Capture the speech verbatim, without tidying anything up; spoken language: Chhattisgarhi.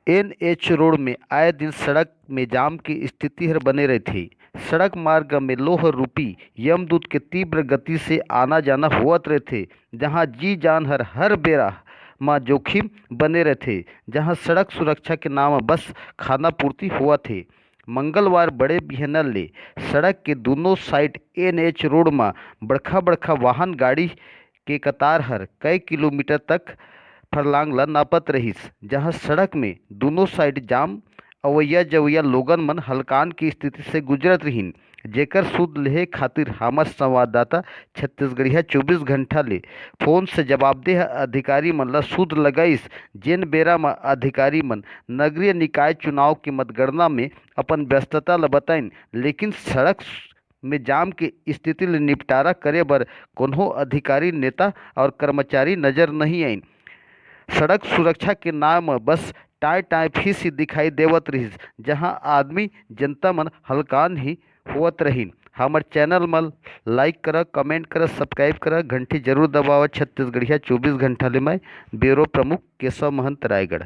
एनएच रोड में आए दिन सड़क में जाम के स्थिति हर बने रहथे। सड़क मार्ग में लोह रूपी यमदूत के तीव्र गति से आना जाना होवत रहथे, जहां जी जान हर हर बेरा म जोखिम बने रहथे, जहां सड़क सुरक्षा के नाम बस खाना पूर्ति होवत हे। मंगलवार बड़े बिहनर ले सड़क के दोनों साइड एनएच रोड म बड़खा बड़खा वाहन गाड़ी के कतार हर कई किलोमीटर तक फरलांग ल नापत रहिस, जहां सड़क में दोनों साइड जाम अवैया जवैया लोगन मन हलकान की स्थिति से गुजरत रहिन, जेकर सुध लेहे खातिर हमर संवाददाता छत्तीसगढ़िया चौबीस घंटा ले फोन से जवाबदेह अधिकारी मन ल सुध लगाइस। जेन बेरा म अधिकारी मन नगरीय निकाय चुनाव के मतगणना में अपन व्यस्तता ल बताइन, लेकिन सड़क में जाम के स्थिति ले निपटारा करे बर कोनो अधिकारी, नेता और कर्मचारी नजर नहीं आइन। सड़क सुरक्षा के नाम म बस टाय टाय फिस ही दिखाई देवत रहिस, जहां आदमी जनता मन हलकान ही होवत रहिन। हमर चैनल म लाइक करा, कमेंट करा, सब्सक्राइब करा, घंटी जरूर दबावा। छत्तीसगढ़िया चौबीस घंटा ले मैं ब्यूरो प्रमुख केशव महंत, रायगढ़।